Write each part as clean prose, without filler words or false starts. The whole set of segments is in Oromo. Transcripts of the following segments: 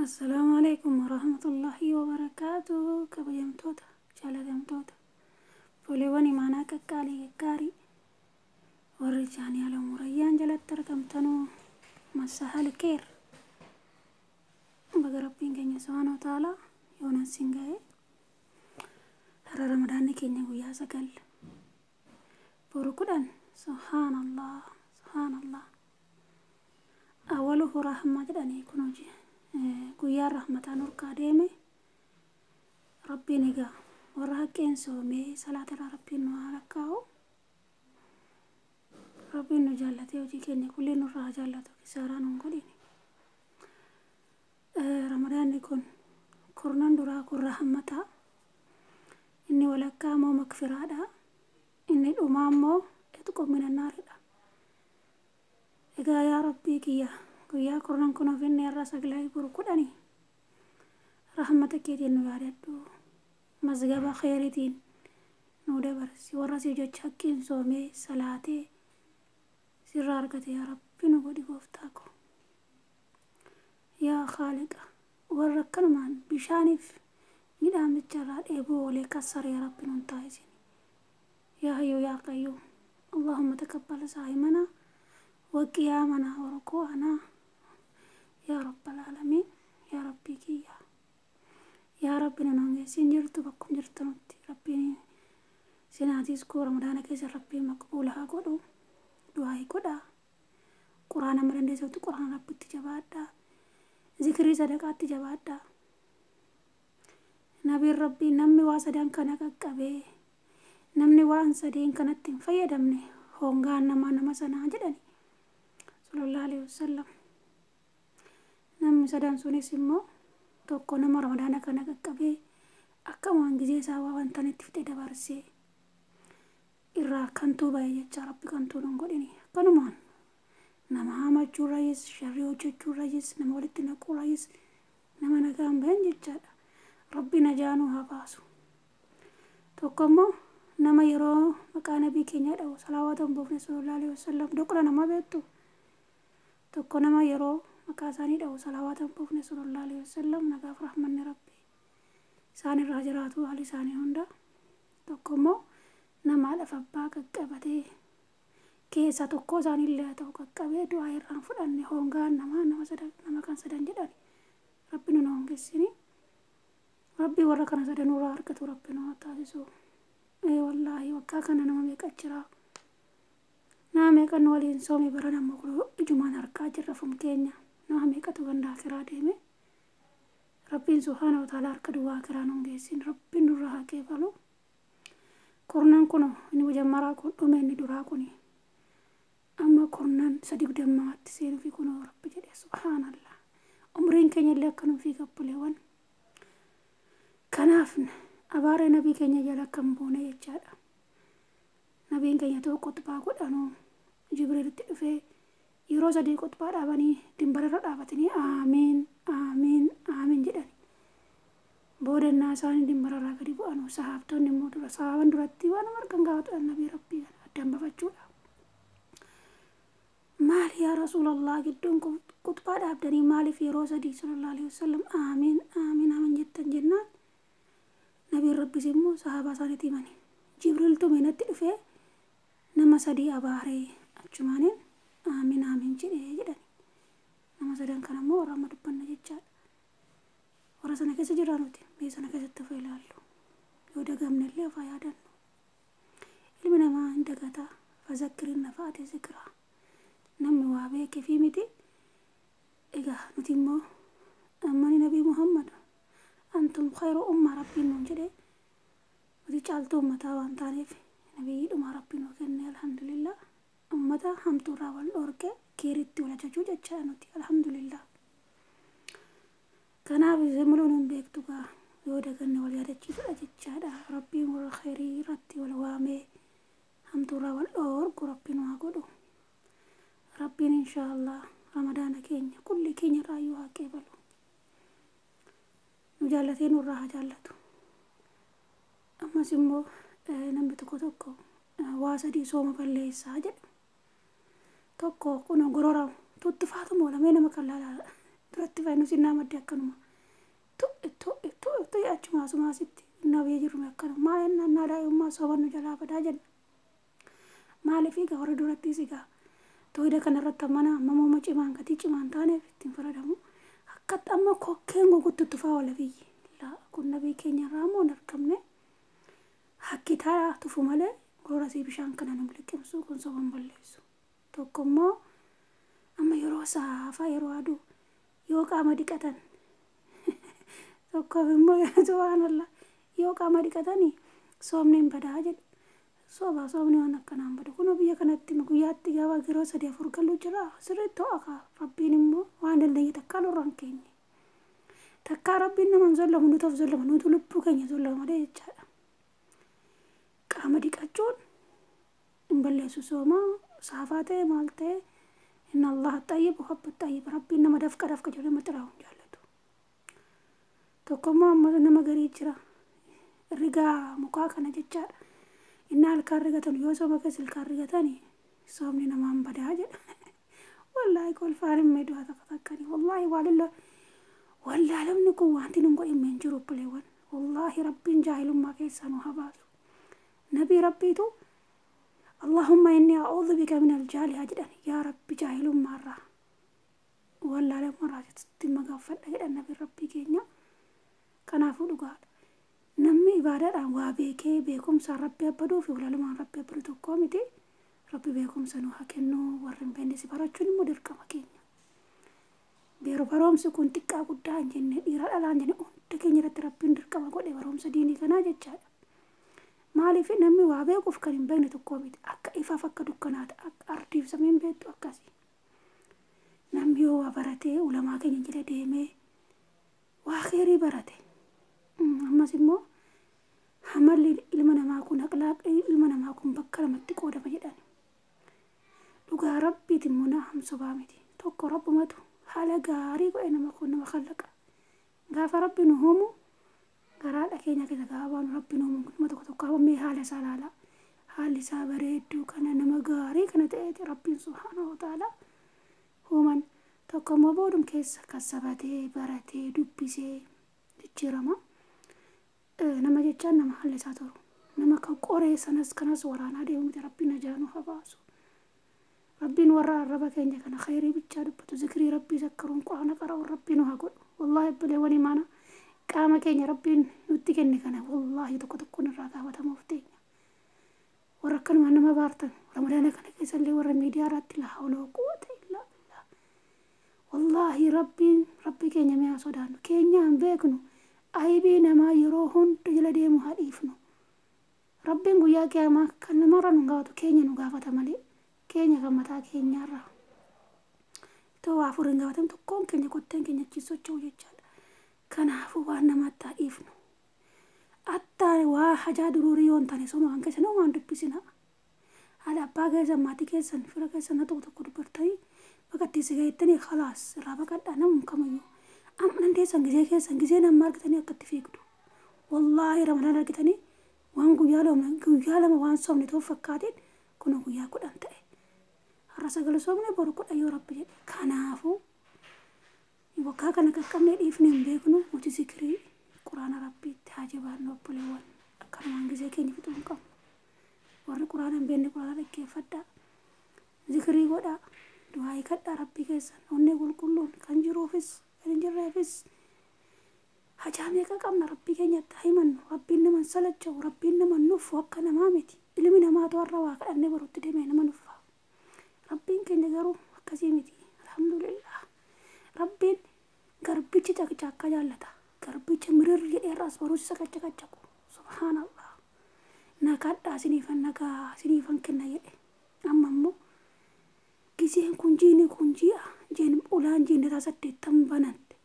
Assalaamu alaikum warahmatullahi wabarakaatu. Kabajamtoota, jaalatamtoota, foleewwan imaanaa qaqqaalii gaggaarii warri chaanaala Murayyaan jalatti argamtanuu, masahal keer, baga Rabbiin keenya subhaanahu wa ta'aalaa yoonan sin ga'e. Har'a Ramadaanni keenya guyyaa 9, boru 10. Subhaanallah, subhaanallah. Awwaluhu rahmaa jedhanii, kun hojii guyyaan rahmataan urkaa deeme. Rabbiin egaa warra haqqeen soomee salaata irraa Rabbiin nu haa lakkaa'u. Rabbiin nu jaallatee hojii keenya kulli nurraa haa jaallatu, kisaaraa nun godhini. Ramadaanni kun kurnan duraa kun rahmataa, inni walakkaa immoo makfiraadha, inni dhumaa immoo itqu minannaaridha. Egaa yaa Rabbii kiyya, guyyaa kurnan kun of inni irra 9, boru 10, rahmata keetiin nu yaadadhu, mazgaba kheeritiin nu dabarsi. Warra si jecha haqqiin soomee salaatee sirraa argate yaa Rabbi nu godhi. Gooftaa ko, yaa Khaaliqa, warra akkanumaan bishaaniif midhaan bicharraa dheebuu oolee kassare yaa Rabbi nun taasisini. Yaa Hayyuu yaa Qayyuum, Allahumma taqabbal saa'imana wa qiyaamana wa ruku'ana yaa Rabbal aalamiin. Yaa Rabbii kiyya, yaa Rabbi nun hongeessin. Jirtu bakkum jirtu nutti Rabbiin sinaatis koo Ramadaana keessa Rabbiin maqbuula haa godhu. Du'aa godhaa, Quraana amma dandeessatti Quraana Rabbitti jabaadhaa, zikrii sadaqaatti jabaadhaa. Nabiin Rabbii, namni waa sadan kana qaqqabee, namni waan sadeen kanatti hin fayyadamne hongaan namaa nama sanaa jedhani, sallallahu alaihi wasallam. Namni sadan sunis immoo, tokko nama Ramadaana kana qaqqabee akka waan gizee isaa waa wantan itti fixe dabarsee irraa kantuu ba'e jecha. Rabbi kantuu nun godhini. Akkanumaan nama hamachuurraayis, sharrii hojjechuurraayis, nama walitti naquurraayis nama nagaan bahan jechaadha. Rabbi najaa nu haa baasu. Tokko immoo nama yeroo maqaa nabii keenya dha'u salawaata hin buufne, sallallahu alaihi wasallam. Doqna nama beektu. Tokko nama yeroo maqaa isaanii dha'u salawaata hin buufne, sallallahu alaihi wasallam, nagaaf rahmanni Rabbi isaan irraa jiraatu haali isaanii hunda. Tokko immoo nama haadhaaf abbaa qaqqabatee keessaa tokko isaaniillee haa ta'u qaqqabee du'aa irraan fudhanne hongaan namaa nama sadan, nama kan sadan jedhani. Rabbi nu hongessini. Rabbi warra kana sadanurraa argatu Rabbi nu haa taasisu. Ee wallaahi, waggaa kana nama meeqa jira, nama meeqa nu waliin soome. Baran ammoo kun ijumaan argaa jirra fum keenya, nama meeqatu ganda akiraa deeme. Rabbiin subhaana wa ta'ala harka duwwaa akiraa nun geessin. Rabbiin nurraa haa qeebalu. Kurnan kun inni mujammaraa kun dhume, inni duraa kun amma kurnan sadi gudammaatti seenuufi kunoo Rabbi jedhe. Subhaanallah, umriin keenya illee akka nuuf gabbuleewwan. Kanaaf abaara nabii keenya jala kan buune jechaadha. Nabiin keenya tokko qutbaa godhanuu Jibriilitti dhufee yeroo sadii qutbaa dhaabanii dimbararra dhaabatanii "Aamiin, aamiin, aamiin" jedhani. Boodannaa isaanii dimbararraa gadi bu'anu, sahaabtonni immoo dura sahaaban duratti waan argan gaafatuudhaan nabii Rabbii kana addaan bafachuudha. "Maali yaa Rasuulallah, gidduun qutbaa dhaabdanii maaliif yeroo sadii, sallallahu alaihi wasallam, aamiin, aamiin, aamiin jettan?" jennaan, nabiin Rabbis immoo sahaabaa isaaniitti himani. "Jibriiltu natti dhufee nama sadii abaaree achumaaniin aamiin, aamiin jedhee" jedhani. Nama sadan kana immoo warra amma dubbanna jechaadha. Warra sana keessa jirra nuti. Mee sana keessatti of ilaallu. Yoo dagamne illee of haa yaadannu. Ilmi namaa hin dagataa. Fazakkirin nafaate zikraa. Namni waa beekee fi miti. Egaa nuti immoo ammani Nabii Muhammad "antum khayru umma" Rabbiin nuun jedhee, nuti caaltuu ummataa waan taaneef nabiyyiidhuma Rabbiin nuu kenne, alhamdulillah. Ummata hamtuurraa wal dhoorke keeritti wal ajajuu jechaadha nuti, alhamdulillah. Kanaaf zimluun hin beektu gaa, yoo daganne wal yaadachiisudha jechaadha. Rabbiin warra khayrii irratti wal waamee hamtuurraa wal dhoorgu Rabbiin waa godhu. Rabbiin inshaallah Ramadaana keenya kulli keenya irraa iyyuu haa qeebalu. Nu jaallatee nurraa haa jaallatu. Ammas immoo namni tokko tokko waa sadii sooma balleessaa jedhu. Tokko kun gorora tuttufaatu moolamee nama kan laalaa. Duratti fayyinus innaa madde akkanuma. Tu'i tu'i tu'i tu'i achuma asumaa asitti innaa biyya jirrume akkanuma. Maal ennaan naa daa'imummaa sooban nu jalaa badaa jenna. Maaliif egaa warra durattis egaa tooyida kanarratti ammana ammamooma cimaan gatii cimaan taaneef ittiin fayyadamu. Akkatti amma kokkeen guguttu tufaa oola biyyi. Laa kun nabii keenya irraa immoo hin argamne. Hakkitaa tufu malee gorora sii bishaan kana nu liqimsu kun soban balleessu. Tokko immoo amma yeroo saafaa yeroo aduu yoo qaama dhiqatan, tokkoof immoo subhaanallah yoo qaama dhiqatanii soomni hin badaa jedhu. Soba, soomni waan akkanaan badu. Kun biyya kanatti guyyaatti gaafa yeroo 3 4 galu jira sirriitti ho'a kaa. Rabbiin immoo waan dandeenye takkaa nurra hin keenye. Takkaa rabbiin nama hin zollamu, nuti of zollama, nuti lubbuu keenya zollama malee jechaadha. Qaama dhiqachuun hin balleessu sooma, saafaa ta'e maal ta'e. Inna Allaha xayyib yuhibbu xayyib. Rabbiin nama dafqa dafqa jedhu nama xiraa'u hin jaallatu. Tokko immoo amma nama garii jira. Rigaa mukaa kana jechaadha. Inni halkan rigatan yoo sooma keessa ilkaan rigatanii soomni namaan badaa jedha. Wallaahi kolfaan hin miidhu takka takkanii. Wallaahi waalilla wallaalamni kun wanti nun godhin hin jiru obboleewwan. Wallaahi rabbiin jaahilummaa keessaa nu haa baasu. Nabii rabbiitu Allahumma inni a'uudhu bika min aljaali haa jedhan. Yaa rabbi jaahilummaarraa wallaalammarraa sitti magaanfadha jedhan nabii rabbii keenya. Kanaafuu dhugaadha. Namni ibaadaadhaan waa beekee beekumsaan rabbi abbaduu fi walaalumaan rabbi abbaduu tokko miti. Rabbi beekumsa nu haa kennu, warri hin beeknes barachuun immoo dirqama keenya. Yeroo barumsi kun xiqqaa guddaa hin jenne, dhiira dhalaa hin jenne, hunda keenya irratti rabbiin dirqama godhe barumsa diinii kanaa jechaadha. Maaliif namni waa beekuuf kan hin beekne tokko miti. Akka ifaaf akka dukkanaati, akka ardiif samiin beektu akkasii. Namni yoo waa baratee ulamaa keenya jala deemee waa kheyrii barate. Ammas immoo hamalli ilma namaa kun, akhlaaqni ilma namaa kun bakka lamatti qoodama jedhan. Dhugaa rabbiiti immoo na hamsobaa miti. Tokko rabbumatu haala gaarii godhe nama kun nama kallaqa. Gaafa rabbi nu uumu garaadha keenya keessa gaafa baanu rabbi nu uumu nama tokko tokko mee haala isaa ilaala. Haalli isaa bareedduu kana nama gaarii kana ta'eeti rabbiin subhaanahu wa ta'ala uuman. Tokko immoo boodum keessa kassabatee baratee dubbisee jijjiirama. Nama jechaan nama haalli isaa toru. Nama kan qoree sanas kanas waraanaa deemu miti. Rabbiin najaa nu haa baasu. Rabbiin warra arraba keenya kana khayrii bichaa dubbatu, zikrii rabbii zakkaruun, quraana qara'uun rabbii nu haa godhu. Wallaahi obboleewwan imaana, qaama keenya rabbiin nutti kenne kana wallaahi tokko tokkoon irraa gaafatamuuf teenya. Warra akkanuma nama baartan ramadaana kana keessallee warra miidiyaa irratti, laa hawla quwwata illaa billah. Wallaahi rabbiin rabbi keenya mi'aa sodaannu keenya hin beeknu, aybii namaa yeroo hunda jala deemu haa dhiifnu. Rabbiin guyyaa qiyaamaa kan namarra nu gaafatu keenya nu gaafata malee, keenya kan mataa keenyaarraa. Itoo waa afur hin gaafatam tokkoon keenya kotteen keenya achi socho'u jechaadha. Kanaafuu waan namaatti haa dhiifnu. Attaa waa hajaa duruurii yoo hin taane sooma kan keessa namaan dubbisina. Haadha abbaa keessan, maatii keessan, fira keessan tokko tokko dubbattanii baqattee si gahettanii khalaas irraa baqadhaa namum kamayyuu. Amma dandeessan gizee keessan gizee nama argitanii akkatti fiigdu. Wallaahi ramadaan argitanii waan guyyaa 2 waan soomne ta'uu fakkaateen kun guyyaa 10 ta'e. Har'a 9 soomne, boru 10 yoo rabbi jedhe. Kanaafuu waggaa kana qaqqabnee dhiifnee hin beeknu, nuti zikirii quraana rabbiitti haa jabaannu obboleewwan. Akkanumaan gizee keenya fixuu hin qabnu. Warri quraana hin beekne quraana dhaggeeffadhaa. Zikirii godhaa. Du'aa kadhaa rabbii keessan onnee qulqulluun kan jiruufis kan hin jirreefis. Hajaa meeqa qabna rabbii keenyatti haa himannu. Rabbiin nama hin salacha'u, rabbiin nama hin nuffu, akka namaa miti. Ilmi namaatu har'a waa kadhannee borutti deemee nama nuffa. Rabbiin keenya garuu akkasii miti. Alhamdulillah. Rabbiin garbicha caqcaakkaa jaallata. Garbicha mirir jedhee irraas baruus isa qaccaqacaqu. Subhaanallah. Nakadhaa siniifan nagaa siniifan kenna jedhe. Amma immoo gizeen kun jiini kun ji'a jeen ulaan jiinnataa 80 banante.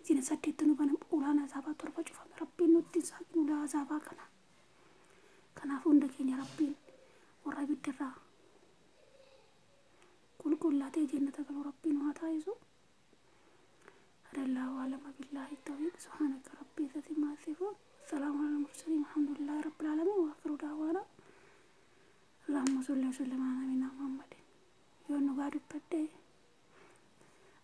Jiina 80 banam ulaan azaabaa 7 cufame. Rabbiin nutti hin saaqin ulaa azaabaa kana. Kanaaf hunda keenya rabbiin warra ibiddarraa qulqullaatee jannata galu rabbiin haa taasisu. Allahu a'lam billahi tawfiq. Subhanaka rabbi izzati ma yasifun. Salaamu ala al-mursalin. Alhamdulillahi rabbil alamin. Wa akhiru da'wana. Allahumma salli wa sallim ala nabiyina Muhammadin. Yoo nu gaa dubbadhe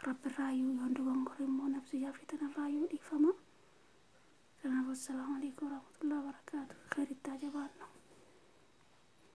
Rabbirraayyuu yoon dogongore immoo nafsi yaafii tanarraayyuu dhiifama. Kanaaf assalaamu alaikum warahmatullahi wabarakaatu. Khayritti.